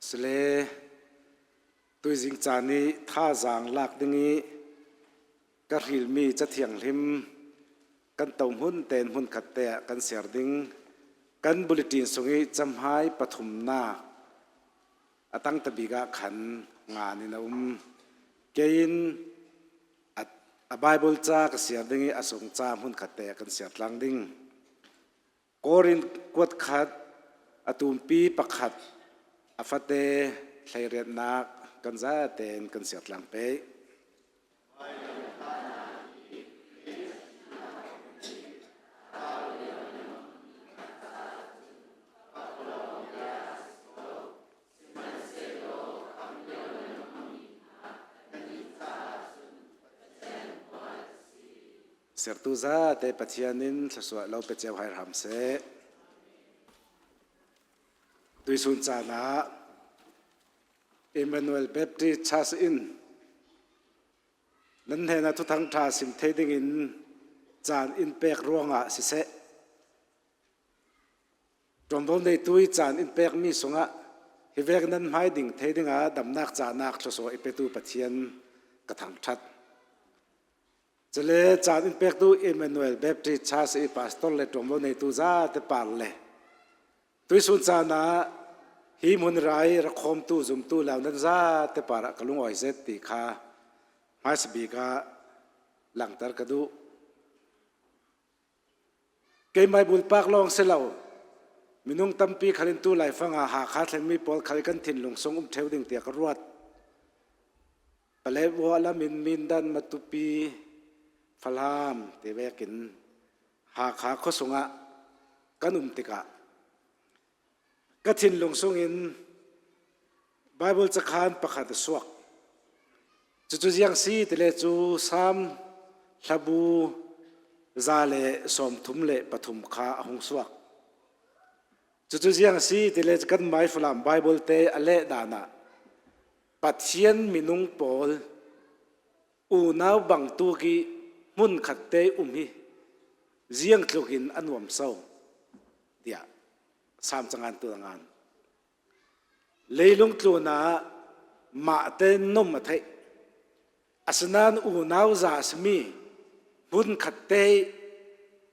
Sile tuizing caan i thazaang lak ding i ka hrilmi cathianghlim kan to hmun tein hmunkhat te ah kan ser ding kan bulletin sung i camhai pathumnak a tang tabik ah khan ngan in a um. Kei in a Bible ca ka siar ding i a sung ca hmunkhat te ah kan siar tlang ding. Korin kuat khat a tumpi pakhat a fate hleiriatnak kan zatein kan siar tlang pe. Sertu zate Pathian in thluachuah lo pe cio hai hram seh. Tuisun caan ah Emmanuel Baptist Church in nan hnenah thuthang ṭha sim thei dingin caan in pek ruangah siseh Ṭuanvo neitu i caan in pekmi sungah hi vek nan hmai ding thei dingah damnak cahnak thluachuah i petu Pathian ka thangṭhat. Cule caan in pektu Emmanuel Baptist Church i pastor le ṭuanvo neitu zate par le tuisun caan ah hi hmun rai rak khawmtu zumtu lau nan zate par ah ka lungawi zet ti kha hmaisa bik ah langhter ka duh. Keimah bulpak lawng si lo. Minung tampi khal in tu laifang ah Hakha thlengmi pawl khal kan thinlung sung um ṭheo ding tiah ka ruat. Paletwa lam in Mindan Matupi Falam te vekin Hakha khuasung ah kan um tikah ka thinlung sung in Bible cakhan pakhat a suak. Cucu ziang si tile cu Salm hlabu 133 kha a hung suak. Cucu ziang si tile kan Mai Falam Bible te a leh dan ah Pathian minung pawl unau bang tu ki hmun khat te um hi ziang tluk in a nuam so tiah Salm cangan tu ngan. Leilung tlun ah mahte nom a theih. Asinain unau za a simi hmunkhat te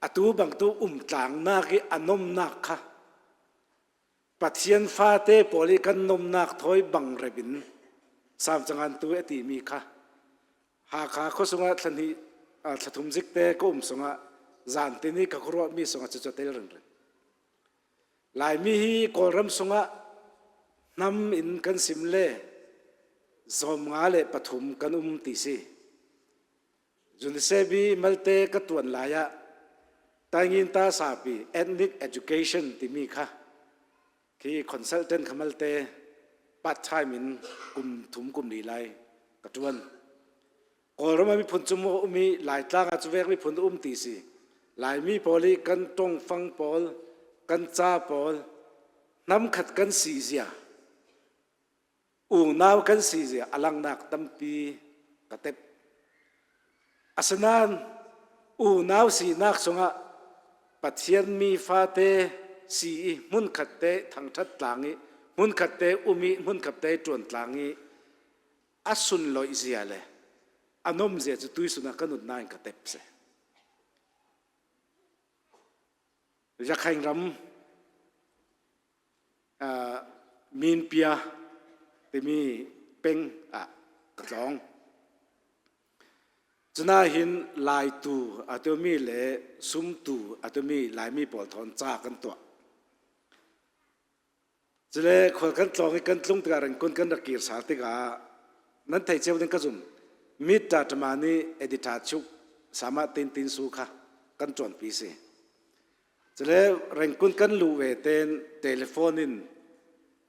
atu bangtu umtlangnak i a nomnak kha Pathian fate pawl i kan nomnak thawi bang rep in Salm cangan tu a timi kha Hakha khuasung ah thlahnih thlathum zik te ka um sungah zan tin i ka khuaruahmi sungah cucu tel ringring. Laimi hi Kawlram sungah hnam in kan sim le 53 kan um ti si. UNICEF i malte ka tuan lai ah Tainginta Sapi Ethnic Education timi kha khi consultant kha malte part time in kum thum kum li lai ka tuan. Kawlram ah miphun cung a um i Laitlang ah cuvek miphun a um ti si. Laimi pawl i kan tongfang pawl, kan ca pawl, hnamkhat kan si zia, unau kan si zia a langnak tampi ka tep. Asinain unau sinak chungah Pathian mi fate si i hmunkhat te thangṭhat tlang i hmunkhat te um i hmunkhat te ṭuan tlang i a sunlawih zia le a nom zia cu tuisun ah ka nut nain ka tep si. Yakhaing ram uh, Minpia timi peng ah ka tlawng. Cuna hin Laitu a tumi le Sumtu a tumi Laimi pawl thawn ca kan tuah. Cule khual kan tlawng i kan tlung tikah Rangoon kan rak kir sal tikah nan thei cio ding ka zum. Mit ṭa nih editor chuk sama tin tin su kha kan ṭuanpi si. Cule Rangoon kan luh ve ten telephone in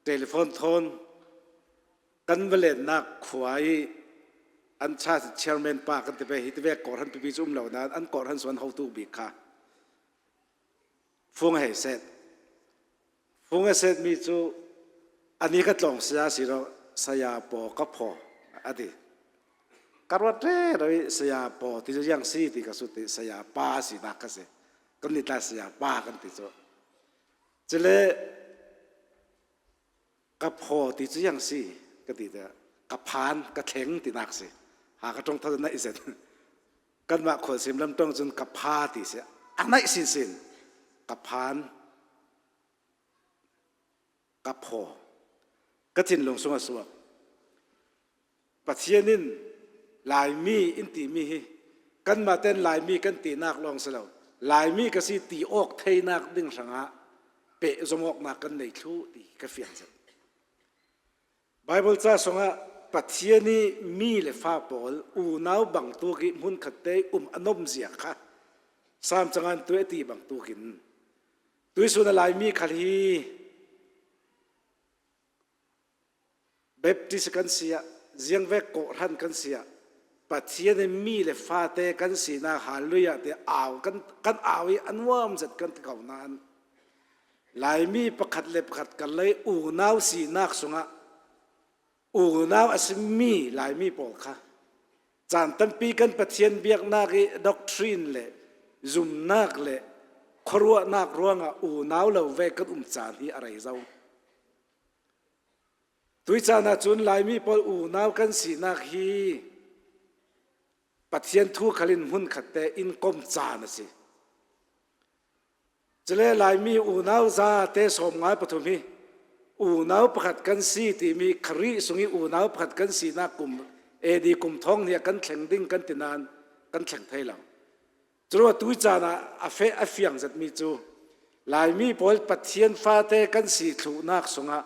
telephone thawn kan va lennak khua i an cha chairman pa kan ti ve hi ti ve kawr han pipi cu um lo nain an kawr han suan hotu bik kha fung hei set Fung a setmi cu ani ka tlawng saya si lo saya paw ka phaw a ti. Ka ruat re roi saya paw ti cu yang si ti ka su ti saya pa si nak ka si. Kan ni tla saya pa kan ti cu. Cule Ka phaw ti cu yang si ka ti te ka phan ka thleng tinak si. Ha ka tong thal na izet. Kanmah khualsim lam tong cun ka pha ti si. A naih sin sin ka phan ka phaw ka thinlung sung a suak. Pathian in Laimi in timi hi kanmah ten Laimi kan tinak lawng si lo. Laimi ka si ti awk theinak ding hrangah peh zongawknak kan nei thlu ti ka fiang zet. Bible ca sungah Pathian i mi le fa pawl unau bang tuk i hmunkhat te um a nom zia kha Salm cangan tu ti bang tukin tuisun a Laimi khal hi Baptist kan si ah ziangvek kawhhran kan si ah Pathian in mi le fate kan sinak hallelujah te au kan kan au i a nuam zet kan ti ko nain Laimi pakhat le pakhat kan lei unau sinak sungah unau a simi Laimi pawl kha caan tampi kan Pathian biaknak i doctrine le zumnak le khuaruahnak ruangah unau lo ve kan um caan hi a rei zau. Tuicaan ahcun Laimi pawl unau kan sinak hi Pathian thu khal in hmunkhat te in kom caan a si. Cule Laimi unau za te 93 hi unau pakhat kan si timi Khrih sung i unau pakhat kan sinak kum AD kum thong nih kan thleng ding kan ti nain kan thleng thai lo. Curuah tu caan ah a feh a fiang zatmi cu Laimi pawl Pathian fate kan si thluhnak sungah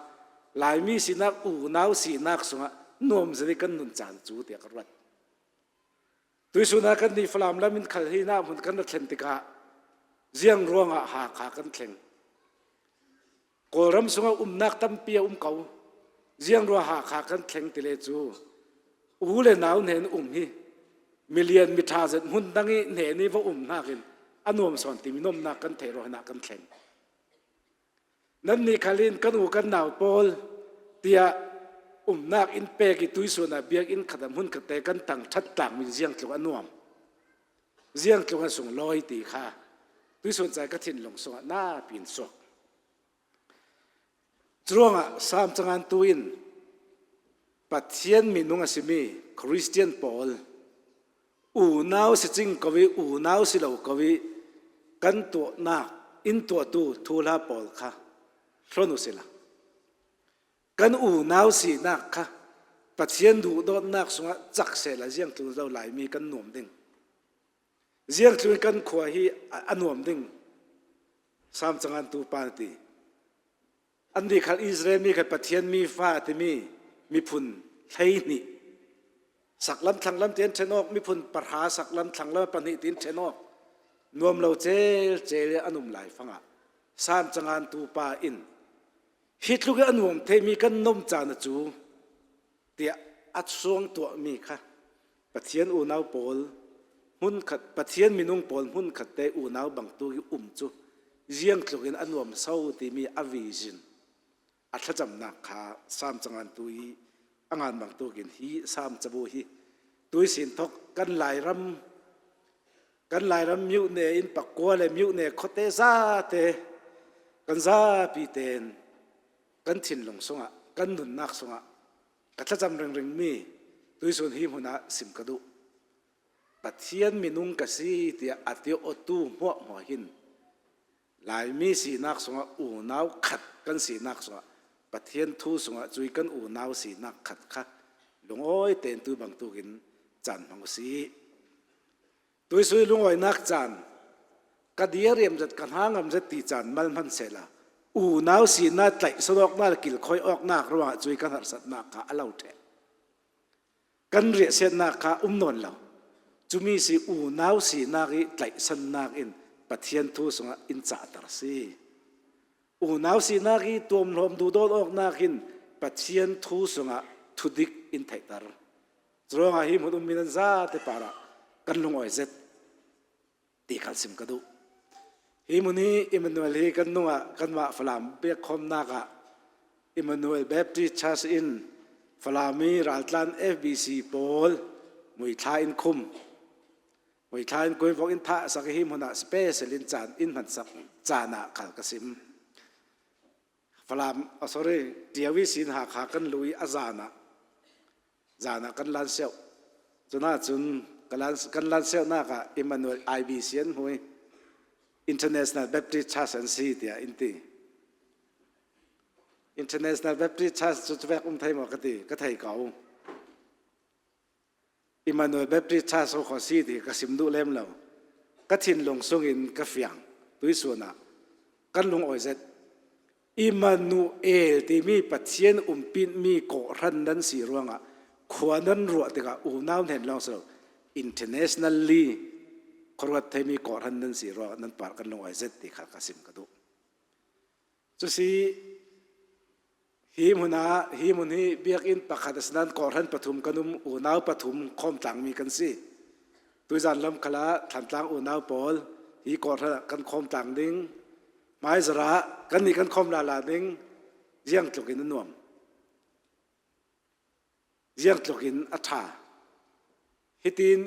Laimi sinak unau sinak sungah nuam zali kan nun caan cu tiah ka ruat. Tuisun ah kan nih Falam lam in khal hi na hmun kan ra thlen tikah ziang ruangah Hakha kan thleng. Kawlram sungah umnak tampi a um ko. Ziang rua Hakha kan thleng ti le cu u le nau hnen um hi milian miṭha zet hmun dang i hnen i va um nakin a nuam sawn timi nomnak kan theih ruah kan thleng. Nan nih khalin kan u kan nau pawl tiah umnak in pek i tuisun ah biakinn khat ah hmun khat te kan tang ṭhat tlang min ziang tluk a nuam. Ziang tluk a sunglawi ti kha tuisun cai ka thinlung sungah na pin suak. Curuangah Salm cangan tu in Pathian minung a simi Christian pawl unau si cing ko i unau si lo ko i kan tuahnak in tuahtu thuhla pawl kha hlon u sila. Kan unau sinak kha Pathian duhdawtnak sungah cak sehla ziang tlun lo laimi kan nuam ding. Ziang tlun kan khua hi a nuam ding. Sam cangan tu pa ti. An nih khal Israel mi kha Pathian mi fa timi miphun 12 saklam thlanglam ti'n ṭhen awk miphun pahra saklam thlanglam pahnih ti'n ṭhen awk nuam lo cel cel an um lai fangah sam cangan tu pa in hi tluk i a nuam themi kan nom caan cu tiah a suang tuahmi kha Pathian unau pawl hmunkhat Pathian minung pawl hmunkhat te unau bangtu i um cu ziang tluk in a nuam so timi a vision a thlacamnak kha Salm cangan tu i a ngan bantukin hi Salm cabu hi tuisin thok kan Lairam kan Lairam myuhne in pakua le myuhne khuate zate kan zapi tein kan thinlung sungah kan nunnak sungah ka thlacam ringring mi tuisun hi hmun ah sim ka duh Pathian minung ka si tiah a ti awtu hmuah hmuah hin Laimi sinak sungah unau khat kan sinak sungah Pathian thu sungah cui kan unau sinak khat kha lungawi tein tu bantukin caan hmang usih. Tuisui lungawinak caan ka diariam zat ka hna ngam zat ti caan mal hman sehla unau sinak tlaih sanawknak le kilkhoi awknak ruangah cui kan harsatnak kha a lo ṭheh. Kan riahsiatnak kha um nawn lo. Cumi si unau sinak i tlaihsannak in Pathian thu sungah in cahter si. Unau sinak i tuamhlawm duhdawt awknak in Pathian thu sungah thudik in theihter. Curuangah hi hmun ummi nan zate par ah kan lungawi zet ti khal sim ka duh. Hi hmun hi Emmanuel hi kan nung ah kanmah Falam biakkhawmnak ah Emmanuel Baptist Church in Falami raltlan FBC pawl muithla in khum muithla in kuivok in thah sak hi hmun ah special in caan in hman sak caan ah khal ka sim. Falam, oh sorry, Tiawi sin Hakha kan lu i a zan ah zan ah kan lan seuh. Cuna cun kan lan seuhnak ah Emmanuel IBC an hmu i International Baptist Church an si tiah in ti. International Baptist Church cu cuvek um thei maw ka ti, ka thei ko. Emmanuel Baptist Church ko si ti ka sim duh lem lo. Ka thinlung sungin ka fiang tuisun ah kan lung awi zet. Emmanuel timi Pathian umpinmi kawhhran nan si ruangah khua nan ruah tikah unau hnen lawng si lo internationally khuaruat theimi kawhhran nan si ruangah nan par kan lung awi zet ti kha ka sim ka duh. Cusi hi hmun ah hi hmun hi biakinn pakhat a si nain kawhhran pathum kan um unau pathum khawmtlangmi kan si. Tuizan lam khala ah Thlantlang unau pawl hi kawhhran ah kan khawmtlang ding hmaizarh ah kannih kan khawm la la ding ziang tluk in a nuam. Ziang tluk in a ṭha. Hitin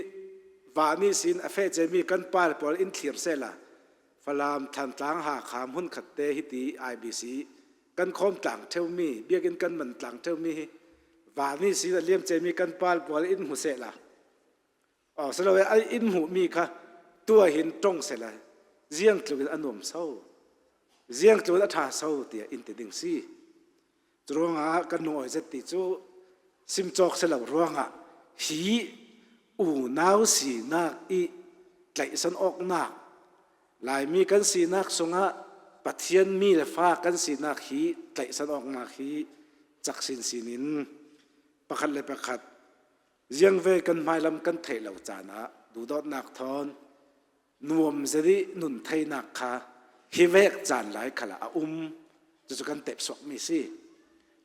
va nih sin a feh cemi kan pa pawl in thlir sehla Falam Thantlang Hakha hmunkhat te hiti IBC kan khawm tlang ṭheumi biakinn kan man tlang ṭheumi hi va nih sin a liam cemi kan pal pawl in hmu sehla Oh silo a in hmuhmi kha tua hin tong sehla ziang tluk in a nuam so ziang tluk in a ṭha so tiah in ti ding si Curuangah kan lungawi zet ti cu sim cawk si lo ruangah hi unau sinak i tlaihsan awknak Laimi kan sinak sungah Pathian mi le fa kan sinak hi tlaihsan awknak hi cak sinsin in pakhat le pakhat ziang ve kan hmailam kan theih lo caan ah duhdawtnak thawn nuam zedi nun theinak kha hi vek caan lai khala a um cucu kan tep suakmi si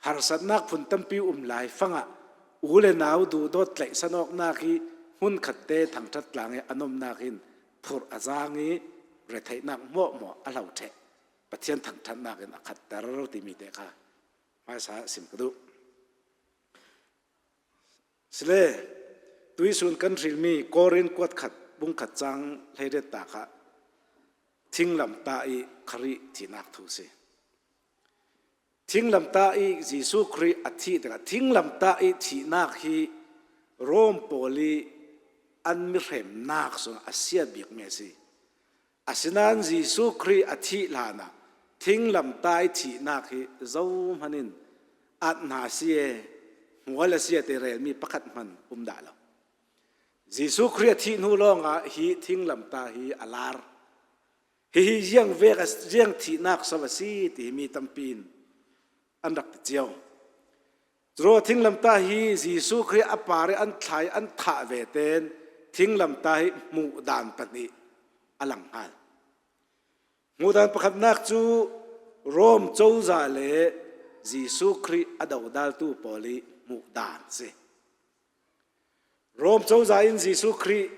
harsatnak phun tampi um lai fangah u le nau duhdawt tlaih sanawknak hi hmun khat te thangthat tlang i anomnak in phur a zaang i retheihnak hmuahhmuah a hlo ṭheh Pathian thangṭhatnak in a khatter timi te kha hmaisa sim ka duh. Sile tuisun kan hrilmi Korin kuat khat bung khat cang hleiriat ta kha thinglam tah i Khrih thihnak thu si. Thinglam tah i Jesuh Khrih a thih tikah thinglam tah i thihnak hi Rom pawl i an mihremnak zong a sia bikmi a si. Asinain Jesuh Khrih a thih hlanah thinglamtai thihnak hi zohmanh in at hna si e, hmual a si te relmi pakhat hmanh um dah lo. Jesuh Khrih a thih hnu lawngah hi thinglamta hi a lar. Hihi ziang vek ziang thihnak sam a si ti mi tampi in an rak ti cio. Ro thinglamtah hi Jesuh Khrih a par i an thlai an thah ve ten thinglamtah hi hmuh dan pahnih a lang hngal. Hmuh dan pakhatnak cu Rom cozah le Jesuh Khrih a dodaltu pawl i hmuh dan si. Rom cozah in Jesuh Khrih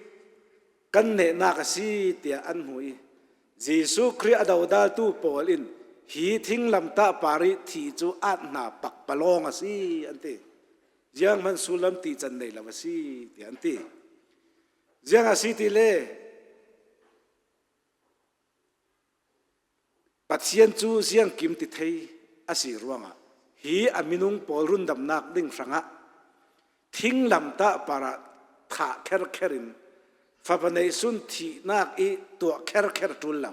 kan nehnak a si tiah an hmu i Jesuh Khrih a dodaltu pawl in hi thinglamtah par i thi cu at hna pakpalawng a si an ti. Ziang hmanh sullam ti can nei lo a si tiah an ti. Ziang a si ti le Pathian cu ziangkim ti thei a si ruangah hi a minung pawl rundamnak ding hrangah thinglamtah parah thah kherkher in fapa neihsun thihnak i tuah kherkher ṭul lo.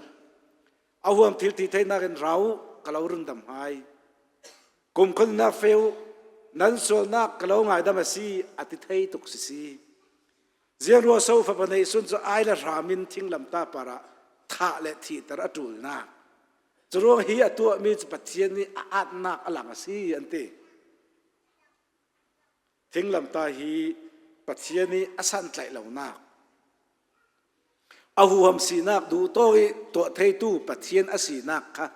A huam thil ti theinak in rau ka lo rundam hai. Kum khunnak feu nan sualnak ka lo ngaidam a si a ti thei tuk si si. Ziangruaso fapa neihsun cu ai le hram in thinglamta par ah thah le thihter a ṭulnak. Curuang hi a tuahmi cu Pathian nih a atnak a lang a si an ti. Thinglamta hi Pathian nih a santlaih lonak, a huham sinak duhtawk i tuah theitu Pathian a sinak kha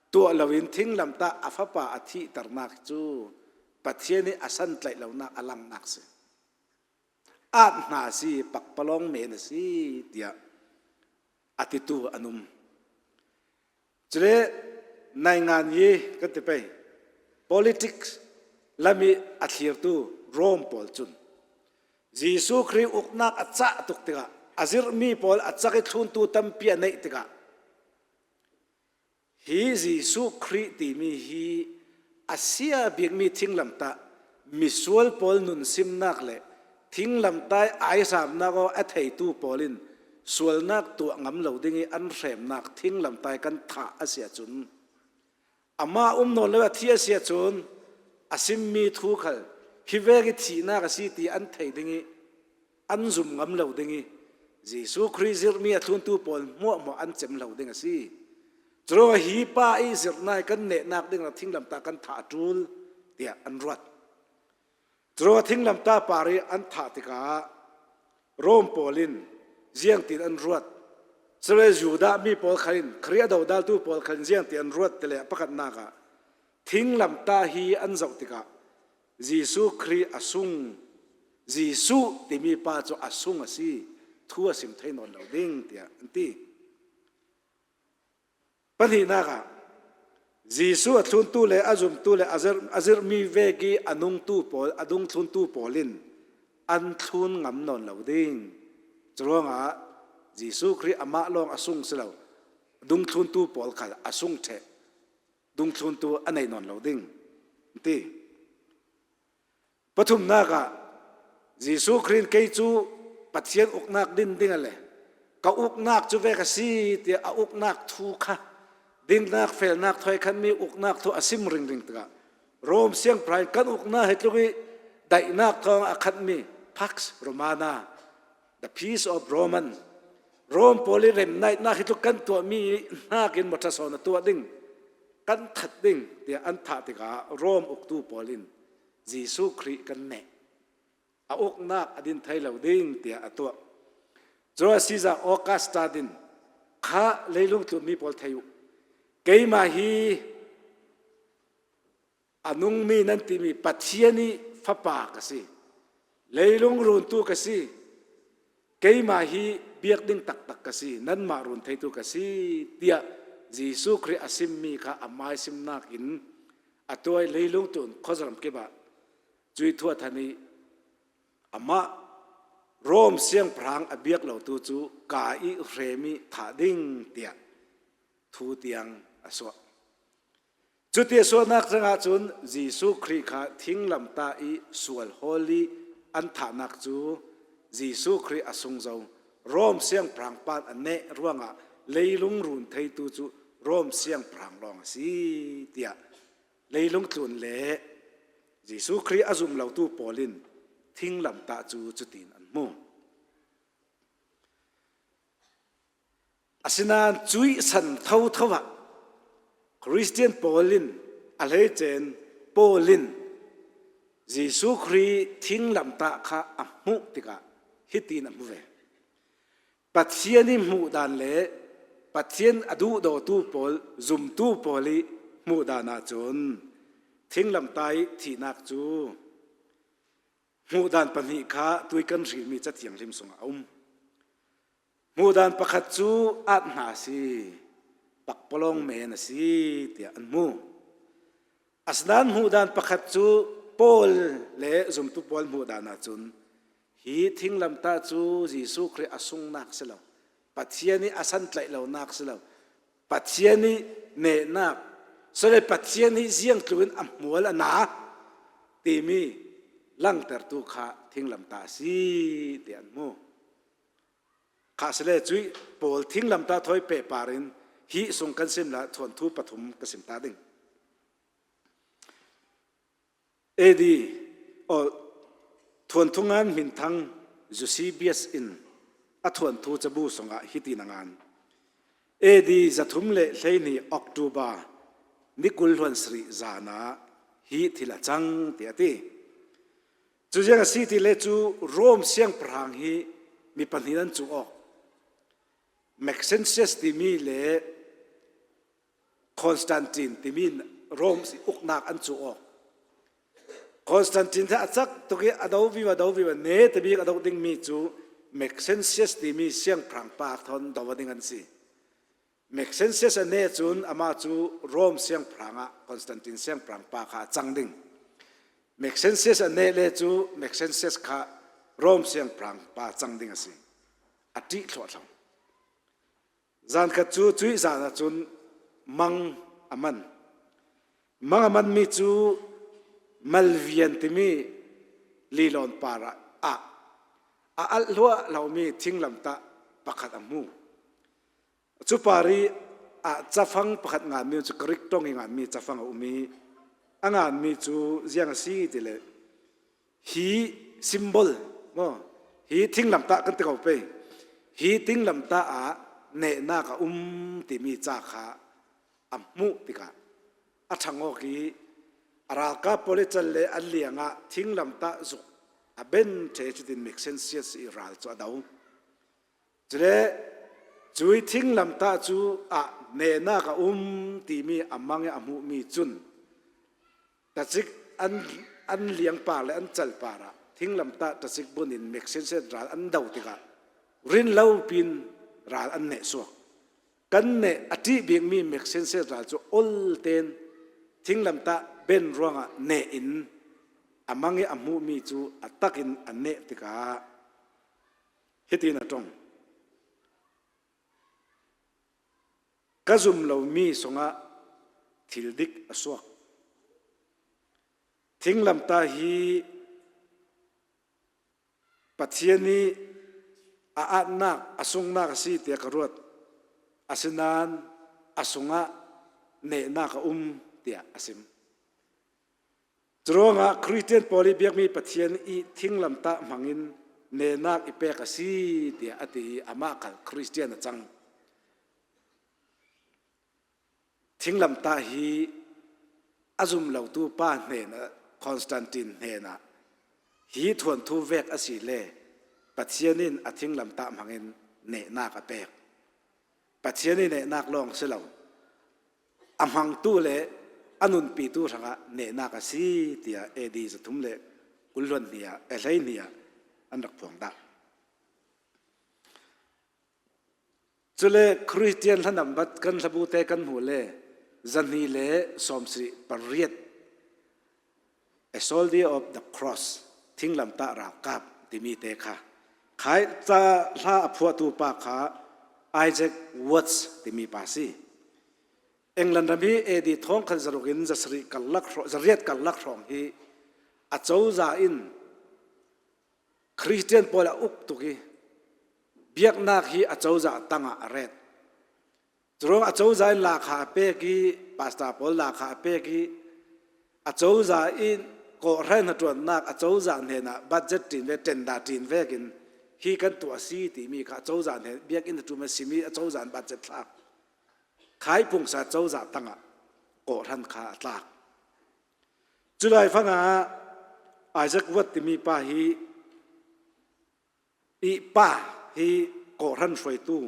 tuah loin thinglamtah a fapa a thihternak cu Pathian nih a santlaih lonak a langnak si. At hna a si, pakpalawng men a si tiah a titu an um. Cule naingan hi kan ti pei politics lam i a thlirtu Rome pawl cun Jesuh Khrih uknak a cah tuk tikah a zirhmi pawl a cak i thluntu tampi a neih tikah. Hi Jesuh Khrih timi hi a sia bikmi thinglamtah misual pawl nun simnak le thinglamtai ai hramnak aw a theitu pawl in sualnak tuah ngam lo ding i an hremnak thinglamtai kan thah a si ahcun amah um nawn lo a thi a si ahcun a simmi thu khal hi vek i thihnak a si ti an thei ding i an zum ngam lo ding i Jesuh Khrih zirhmi a thluntu pawl hmuahhmuah an cem lo ding a si. Curuangah hi pa i zirhnai kan nehnak ding ah thinglamtah kan thah a ṭul tiah an ruat. Curuangah thinglamtah par i an thah tikah Rom pawl in ziang tin an ruat. Cule Judah mi pawl khan in Khrih a dodaltu pawl khan ziang ti an ruat ti le pakhatnak ah thinglamtah hi an zoh tikah Jesuh Khrih a sung. Jesuh timi pa cu a sung a si. Thu a sim thei nawn lo ding tiah an ti. Pahnihnak ah Jesuh a thluntu le a zumtu le a zirhmi vek i a nungtu pawl, a dungthluntu pawl in an thlun ngam nawn lo ding. Curuangah Jesuh Khrih amah lawng a sung si lo, dungthluntu pawl kha a sung ṭheh. Dungthluntu a nei nawn lo ding ti. Pathumnak ah Jesuh Khrih kei cu Pathian uknak din ding le ka uknak cu ve ka si tiah a uknak thu kha dinnak felnak thoi khan mi uknak thu a sim ringring tikah Rom siangpahrang kan uknak hi tluk i daihnak thawng a khatmi Pax Romana the peace of Roman Rom pawl i remnaihnak hi tluk kan tuahmi hnakin maw ṭhasawn a tuah ding kan that ding tiah an thah tikah Rom uktu pawl in Jesuh Khrih kan neh a uknak a din thai lo ding tiah a tuah. Cu Caesar Augusta din kha leilung tlummi pawl thei u. Keimah hi a nungmi nan timi Pathian i fapa ka si. Leilung runtu ka si. Keimah hi biak ding taktak ka si. Nanmah run theitu ka si tiah Jesuh Khrih a simmi kha a mai simnak in a tuai leilung tun khuazaram kip ah cui thua than i amah Rom siangpahrang a biak lotu cu ka i hrem i thah ding tiah thu tiang a suah. Cuti a suahnak cangah cun Jesuh Khrih kha thinglamtah i sual hawl i an thahnak cu Jesuh Khrih a sungzo Rom siangpahrang pan a neh ruangah leilung run theitu cu Rom siangpahrang lawng a si tiah leilung tlun le Jesuh Khrih a zum lotu pawl in thinglamtah cu cutin an hmu. Asinain cuih san thotho ah Christian pawl in a hleicen Paul in Jesuh Khrih thinglamtah kha a hmuh tikah hitin a hmu ve. Pathian i hmuh dan le Pathian a duhdawtu pawl zumtu pawl i hmuh dan ahcun thinglamtah i thihnak cu hmuh dan pahnih kha tui kan hrilmi cathianghlim sungah a um. Hmuhdan pakhat cu at hna a si, pakpalawng men a si tiah an hmu. Asinain hmuhdan pakhat cu Paul le zumtu pawl hmuhdan ahcun hi thinglamtah cu Jesuh Khrih a sungnak si lo, Pathian i a santlaih lonak si lo, Pathian i nehnak, sole Pathian hi ziang tluk in a hmual a na timi langhtertu kha thinglamtah a si tiah an hmu. Kha sile cui pawl thinglam ta thoi pe par in hi sung kan sim la thuan thu pathum ka sim ta ding. AD o thuan thungan minthang Eusebius in a thuan thu cabu sungah hiti na ngan. AD 312 October ni kul hluan sri zana hi thil a cang ti a ti. Cu ziang a si ti le cu Rom siangpahrang hi mi pahnih an cu awk. Maxentius timi le Constantine timi Rom uknak an cu awk. Constantine cu a cak tuk i a do viva do viva ne tibik a do dingmi cu Maxentius timi siangpahrang pa thon do ding an si. Maxentius a ne cun amah cu Rom siangpahrang ah Constantine siangpahrang pa kha a cang ding. Maxentius a ne le cu Maxentius kha Rom siangpahrang pa cang ding a si. A ṭih thluahthlam. Zan khat cu cuih zan ah cun mang a man. Mang a manmi cu Malvian timi lilawn par ah a alh hluah lomi thinglamtah pakhat a hmu. Cu par i ah cafang pakhat nganmi cu Greek tong i nganmi cafang a um i a nganmi cu ziang a si ti le hi symbol maw hi thinglamtah kan ti ko pei hi thinglamtah ah nehnak a um timi ca kha a hmuh tikah a ṭhangawk i a ralkap pawl i cal le an liang ah thinglamtah zuk a ben ṭhe cutin Maxentius i ral cu a do. Cule cui thinglamtah cu ah nehnak a um timi a mang i a hmuhmi cun tacik an an liangpar le an calpar ah thinglamtah tacik bun in Maxentius ral an do tikah rin lo pin ral an neh suak. Kan nih a ṭih bikmi Maxentius ral cu ol tein thinglamtah ben ruangah neh in a mang i a hmuhmi cu a tak in a neh tikah hitin a tong. Ka zum lomi sungah thil dik a suak. Thinglamtah hi Pathian nih a atnak, a sungnak a si tiah ka ruat. Asinain a sungah nehnak a um tiah a sim. Curuangah Christian pawl i biakmi Pathian i thinglamtah hmangin nehnak i pek a si tiah a ti i amah khal Christian a cang. Thinglamtah hi a zum lotu pa hnen ah Constantine hnen ah hi thuanthu vek a si le Pathian in a thinglamtah hmangin nehnak a pek. Pathian i nehnak lawng si lo, a hmangtu le a nunpitu hrangah nehnak a si tiah AD 322 ah 12 ah an rak phuang dah. Cule Christian hlanam bat kan hlabu te kan hmu le zahni le 78 A Soldier of the Cross thinglamtah ralkap timi te kha khai ca hla a phuahtu pa kha Isaac Watts timi pa si. England ram hi AD thong khat zaruk in zasarih karlak zariat karlak hrawng hi a cozah in Christian pawl a uk tuk i biaknak hi a cozah tangah a ret. Curuang a cozah in lahkhah a pek i pastor pawl lahkhah a pek i a cozah in kawhhran hnaṭuannak a cozah hnenah budget ṭin ve tender ṭin vek in hi kan tuah a si timi kha a cozah hnen biakinn a ṭum a simi a cozah in budget thlak khai pungsa cozah tangah kawhhran kha a tlak. Cu laifang ah Isaac Watt timi pa hi i pa hi kawhhran hruaitu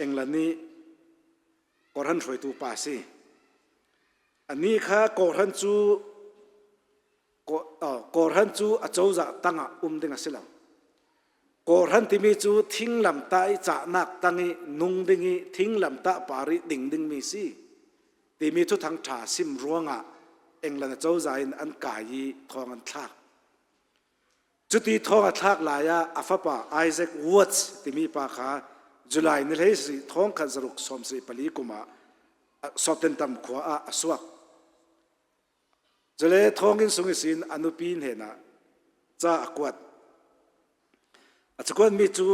England i kawhhran hruaitu pa a si. Anih kha kawhhran cu kawhhran cu a cozah tangah um ding a si lo. Kawhhran timi cu thinglamtah i cahnak tang i nung ding i thinglamtah par i ding dingmi si. Timi thuthang ṭha sim ruangah England acozah in an kai i thawng an thlak. Cuti thawng a thlak lai ah a fapa Isaac Watts timi pa kha July ni hlei sarih thawng khat zaruk 74 kum ah Southampton khua ah a suak. Cule thawnginn sung isin a nupi hnenah ca a kuat. A cakuatmi cu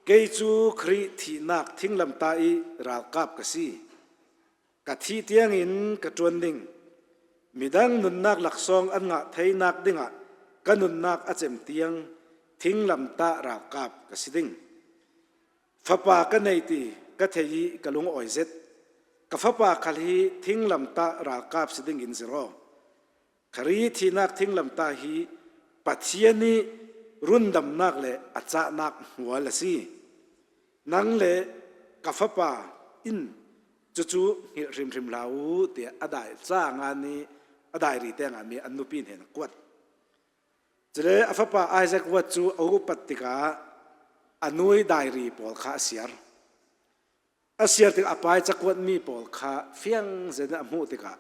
kei cu Khrih thihnak thinglamtah i ralkap ka si. Ka thih tiangin ka ṭuan ding. Midang nunnak laksawng an ngah theinak dingah ka nunnak a cem tiang thinglamtah ralkap ka si ding. Fapa ka nei ti ka thei i ka lung awi zet. Ka fapa khal hi thinglamtah ralkap si ding in zero. Khari thihnak thinglamtah hi Pathian i rundamnak le a cahnak hmual a si. Nang le ka fapa in cucu hngilh hrimhrim hlah u tiah a dai ca ngan i a dairi te ngami an nupi hnen a kuat. Cule a fapa Isaac Watt cu a upat tikah a nui dairi pawl kha a siar. A siar tikah a pa i cakuatmi pawl kha fiang zen a hmuh tikah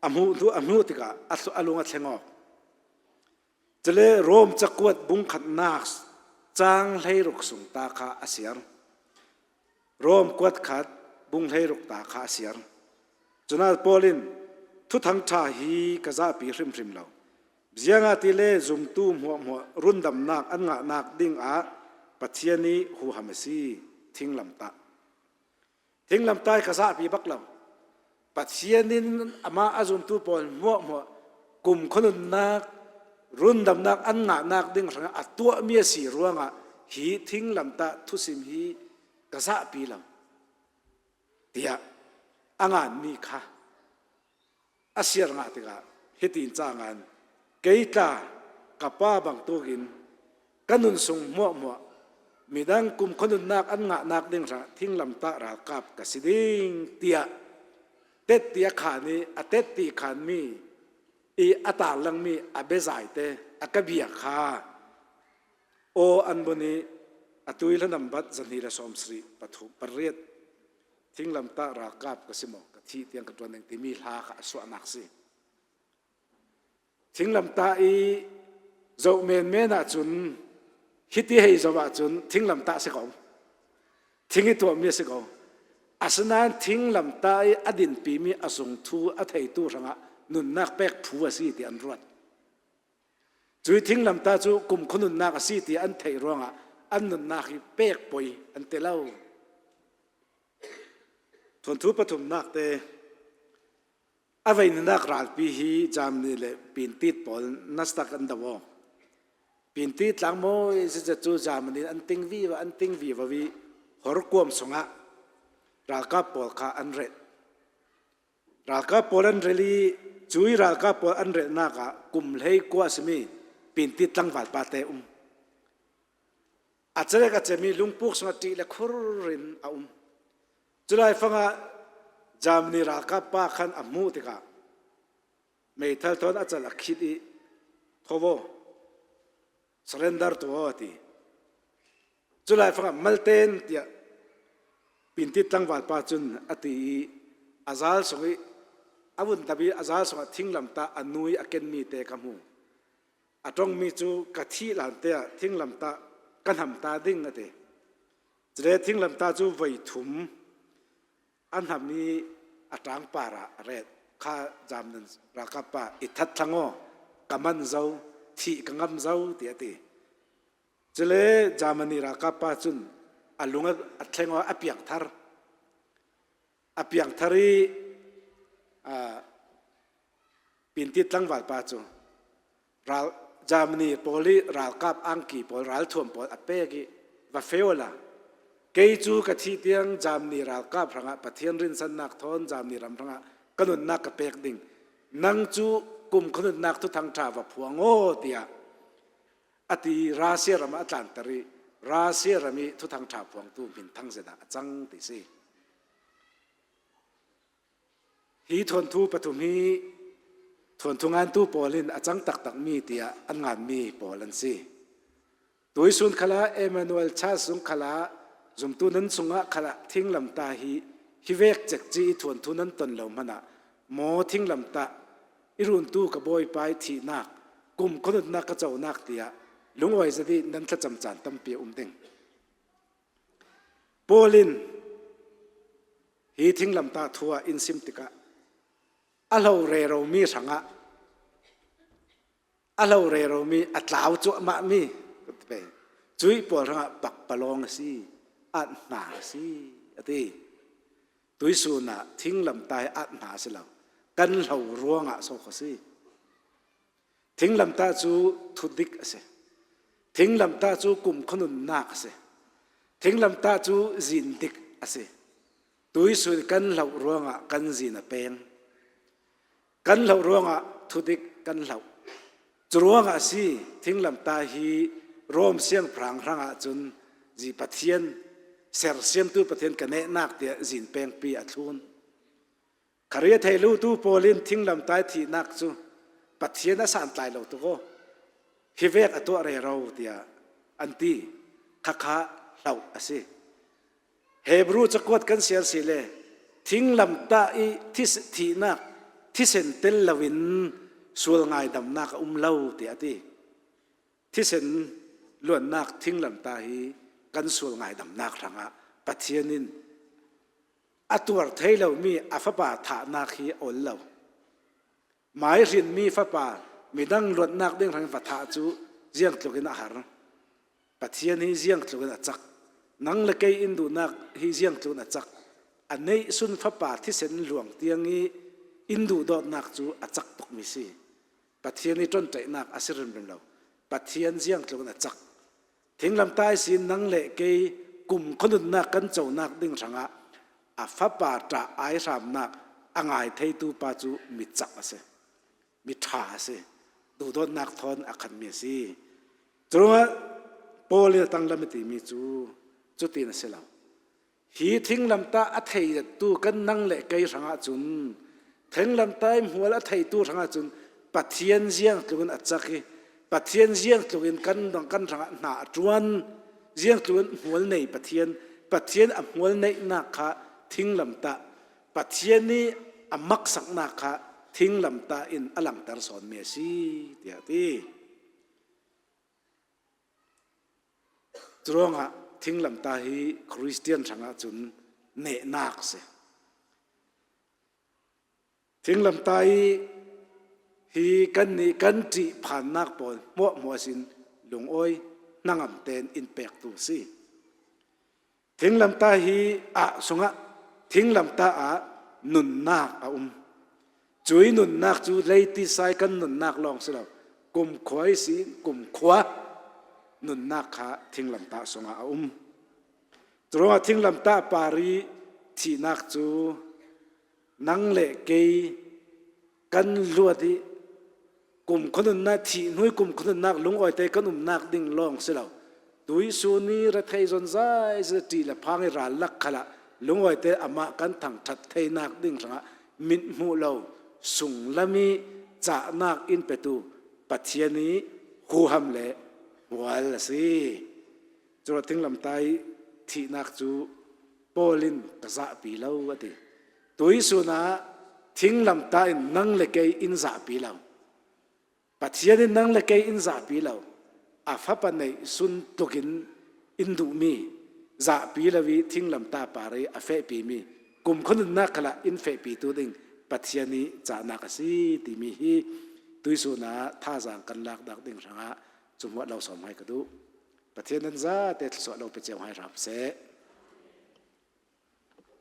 a hmuh hnu a hmuh tikah a lung a thleng awk. Cule Rom cakuat bungkhatnak caang 16 sung ta kha a siar. Rom kuat khat bung 16 ta kha a siar. Cunal Paul in thuthang ṭha hi ka zahpi hrimhrim lo. Ziangah ti le zumtu hmuahhmuah rundamnak an ngahnak ding ah Pathian i huham a si thinglamtah. Thinglamtai ka zahpi bak lo. Pathian in amah a zumtu pawl hmuahhmuah kum khuanunnak rundamnak an ngahnak ding hrangah a tuahmi a si ruangah hi thinglamtah thusim hi ka zahpi lo tiah a nganmi kha a siar ngah tikah hitin ca ngan kei tla ka pa bangtukin ka nun sung hmuahhmuah midang kum khuanunnak an ngahnak ding hrang thinglamtah ralkap ka si ding tiah tet ti a khan i a tet ti khan mi i a tarlangmi a biazai te a ka bia kha aw an bun i atu i hlanam bat zahnih le sawm sarih pathum pariat thinglamtah ralkap ka si maw ka thih tiang ka ṭuan ding timi hla kha a suahnak si. Thinglamtah i zoh menmen ahcun hiti hei zoh ahcun thinglamtah si ko. Thing i tuahmi a si ko. Asinain thinglamtah i a dinpimi a sungthu a theitu hrangah nunnak pek phu a si ti an ruat. Cui thinglamtah cu kum khua nunnak a si ti an theih ruangah an nunnak hi pek poi an ti lo. Thawnthu pathumnak te a veinak ralpi hi Germany le Pintit pawl nastak an do aw. Pintit tlangmawi zizet cu Germany an ting vi va an ting vi va vi horkuam sungah ralkap pawl kha an relh. Ralkap pawl an rel i cu i ralkap pawl an relhnak ah kum hlei kua a simi Pintit tlangval pa te um. A celek a cemi lungpuk sungah ṭih le khur in a um. Culai fangah Germany ralkap pa khan a hmuh tikah meithal thawn a cal a khit i thovo surrender tu a ti. Culai fangah malten tiah pintit tlangval pa cun a ti i a zal sung i a vun dap i a zal sungah thinglamtah a nu i a kenmi te ka hmu. A tongmi cu ka thih lan te ah thinglamtah ka hnam ta ding a ti. Cule thinglamtah cu voi thum a hnam i a ṭangpar ah a ret. Kha jam nan ralkap pa i that thlang aw ka man zo thih ka ngam zo ti a ti. Cule Germany ralkap pa cun a lung a thleng a piang thar. A piang thar i Pintit tlangval pa cu ral Germany pawl i ralkap angki pawl ralthuam pawl a pek i va feola kei cu ka thih tiang Germany ralkap hrangah Pathian rinsannak thawn Germany ram hrangah ka nunnak ka pek ding nang cu kum khunutnak thuthang ṭha va phuang aw tiah ati Russia ram ah a tlanter i Russia ram i thuthang ṭha phuangtu minthang zedah a cang ti si. Hi thawnthu pathum hi thawnthu ngantu pawl in a cang taktakmi tiah an nganmi pawl an si. Tuisun khala Emmanuel Church zung khala zumtu nan chungah khala thinglamta hi hi vek cek ci i thawnthu nan ton lo hmanh ah maw thinglamta i runtu ka bawipa i thihnak kum khonutnak ka conak tiah lungawi zadi nan thlacam caan tampi a um ding. Paul in hi thinglamtah thu ah in sim tikah a hlo reromi hrangah a hlo reromi a tlau cuahmahmi cui pawl hrangah pakpalawng a si at hna a si a ti tuisun ah thinglamta hi at hna a si lo kan hlo ruangah so kho si Thinglamtah cu thutdik a si. Thinglamtah cu kum khuanunnak a si. Thinglamtah cu zindik a si. Tuisul kan hloh ruangah kan zin a peng. Kan hloh ruangah thudik kan hloh. Cu ruangah a si thinglamtah hi Rom siangpahrang hrangah cun zi Pathian sersiamtu Pathian ka nehnak tiah zin pengpi a thlun. Kari a thei tu pawl in thinglamtai thihnak cu Pathian a santlai lo tuk aw. Hi vek a tuah rero tiah an ti. Khakha hloh a si. Hebrew cakuat kan sial si le thinglamtah i thihnak thisen tel loin sual ngaidamnak a um lo tiah a ti. Thisen luannak thinglamtah hi kan sual ngaidamnak hrangah Pathian in A tuar thei lomi a fapa thahnak hi a ol lo. Mai hrinmi fapa midang luatnak ding hrang va thah cu ziang tluk in a har. Pathian hi ziang tluk in a cak. Nang le kei in duhnak hi ziang tluk in a cak. A neih sun fapa thisen luang tiang i in duh dawtnak cu a cak tukmi si. Pathian i ṭonṭaihnak a si rimrim lo. Pathian ziang tluk in a cak. Thinglamtai sin nang le kei kum khuanunnak kan conak ding hrangah a fapa ṭah ai hramnak a ngai theitu pa cu mi cak a si. Mi ṭha a si. Duhdawtnak thawn a khanmi a si. Curuangah Paul i a tanglam a timi cu cutin a si lo. Hi thinglamtah a theitu kan nang le kei hrangah cun thinglamtai hmual a theitu hrangah cun Pathian ziang tluk in a cak i Pathian ziang tluk in kan kan hrangah hna a ṭuan ziang tluk in hmual nei Pathian Pathian a hmual neihnak kha thinglamtah Pathian nih a maksaknak kha thinglamtah in a langhter sawnmi a si tiah a ti. Curuangah thinglamta hi Christian hrangah cun nehnak a si. Thinglamta i hi kan nih kan ṭih phannak pawl hmuahhmuah sin lungawi hnangam tein in pektu a si. Thinglamta hi ah sungah thinglamta ah nunnak a um. Cui nunnak cu leitisai kan nunnak lawng si lo. Kumkhua i si kumkhua nunnak kha thinglamtah sungah a um. Curuangah thinglamtah par i thihnak cu nang le kei kan luat i kum khonunnak thih hnu kum khonunnak lungawi te kan umnak ding lawng si lo tuisu ni rethei zonzai ze ṭi le phang i ral lak khala lungawi te amah kan thangṭhat theinak ding hrangah mit hmuh lo sunglami cahnak in petu Pathian i huham le hmual a si cu thinglamtai thihnak cu Paul in ka zahpi lo a ti Tuisun ah thinglamtah in nang le kei in zahpi lo. Pathian in nang le kei in zahpi lo. A fapa neih sun tluk in in duhmi zahpi lo i thinglamtah par i a fehpimi kum khonunnak khala in fehpitu ding Pathian i cahnak a si timi hi tuisun ah thazaang kan lak dak ding hrangah cumhuah lo som hai ka duh. Pathian nan zate thluachuah lo pe cio hai hram seh.